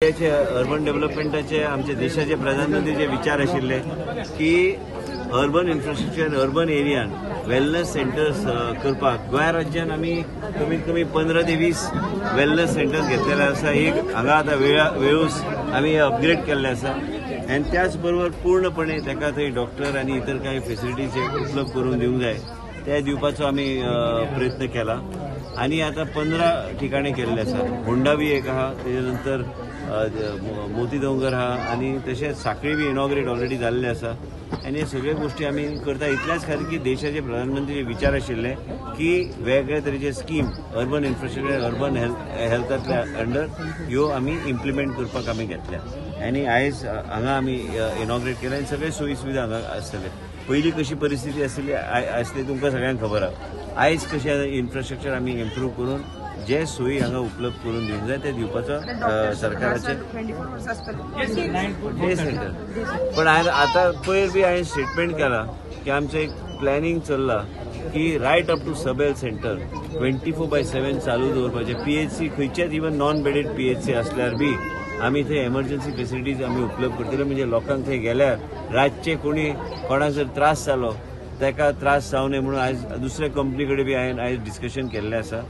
Urban डेव्हलपमेंटाचे आमचे देशाचे प्रधानमंत्री जे विचार आशिल्ले की अर्बन इन्फ्रास्ट्रक्चर अर्बन एरियान वेलनेस सेंटर्स करपाक गोंया राज्यान आमी कमीत कमी 15 ते 20 वेलनेस सेंटर्स घेतलेले आसा. एक हांगा आतां वेळूस आमी अपग्रेड केल्ले आसा आनी त्याच बरोबर पूर्णपणे ताका थंय डॉक्टर आनी इतर कांय फेसिलिटीज उपलब्ध करून दिवंक जाय ते दिवपाचो आमी प्रयत्न केला आनी आतां 15 ठिकाणी केल्ले आसा. होंडा बी एक आहा, तेजे नंतर मोती दोंगर आहा आनी तशेंच साखळी बी इनॉग्रेट ऑलरेडी जाल्ले आसा. आनी हे सगळे गोष्टी आमी करता इतल्याच खातीर की देशाचे प्रधानमंत्री विचार आशिल्ले की वेगवेगळे तरेचे स्कीम अर्बन इन्फ्रास्ट्रक्चर अर्बन हेल्थांतल्या अंडर ह्यो आमी इम्प्लिमेंट करपाक आमी घेतल्या आनी आयज हांगा आमी इनॉग्रेट केल्या आनी सगळे सोयी सुविधा हांगा आसतले. पयलीं कशी परिस्थिती आसली आसली तुमकां सगळ्यांक खबर आहा. आयज कशें इन्फ्रास्ट्रक्चर आमी इम्प्रूव करून जे सोयी हांगा उपलब्ध करून दिवंक जाय ते दिवपाचो सरकाराचे डे सेंटर. पण हांवें आतां पयर बी हांवें स्टेटमेंट केला की आमचें एक प्लॅनिंग चल्लां की right up to sub health centre 24/7 चालू दवरपाचें. पीएचसी खंयचेच इवन नॉन बेडेड पीएचसी आसल्यार बी आमी थंय एमर्जन्सी फेसिलिटीज आमी उपलब्ध करतले. म्हणजे लोकांक थंय गेल्यार रातचे कोणी कोणाक जर त्रास जालो ताका त्रास जावं नये म्हणून आयज दुसऱ्या कंपनी कडेन बी हांवें आयज डिस्कशन केल्लें आसा.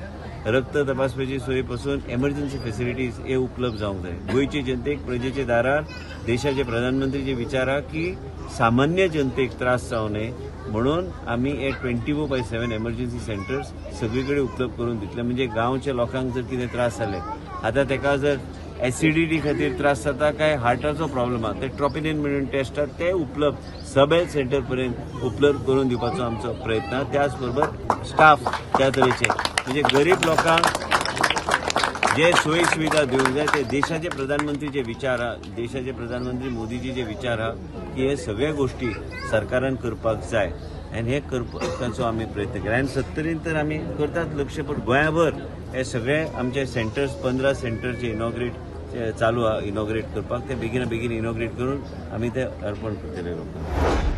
रक्त तपासपाची सोयी पासून एमर्जन्सी फेसिलिटीज हे उपलब्ध जावंक जाय. गोंयचे जनतेक प्रजेचे दारार देशाचे प्रधानमंत्रीचे विचार आहा की सामान्य जनतेक त्रास जावं नये म्हणून आमी हे 24/7 एमर्जन्सी सेंटर्स सगळे कडेन उपलब्ध करून दितले. म्हणजे गांवच्या लोकांक जर कितें त्रास जाले आतां ताका जर एसिडिटी खातीर त्रास जाता काय हार्टाचो प्रॉब्लम आहा ते ट्रोपिनिन म्हणून टेस्ट आहा ते उपलब्ध सब हेल्थ सेंटर पर्यंत उपलब्ध करून दिवपाचो आमचो प्रयत्न आहा. त्याच बरोबर स्टाफ त्या तरेचे म्हणजे गरीब लोकांक जे सोयी सुविधा दिवंक जाय ते देशाचे प्रधानमंत्रीचे विचार आहा, देशाचे प्रधानमंत्री मोदीजीचे विचार आहा की हे सगळे गोष्टी सरकारान करपाक जाय आनी हे करपाचो आमी प्रयत्न केला. आनी सत्तरीन तर आमी करतात लक्ष, पण गोंयाभर हे सगळे आमचे सेंटर्स 15 सेंटरचे इनॉग्रेट चालू आहा. इनॉग्रेट करपाक ते बेगीन बेगीन इनॉग्रेट करून आमी ते अर्पण करतले लोकांक.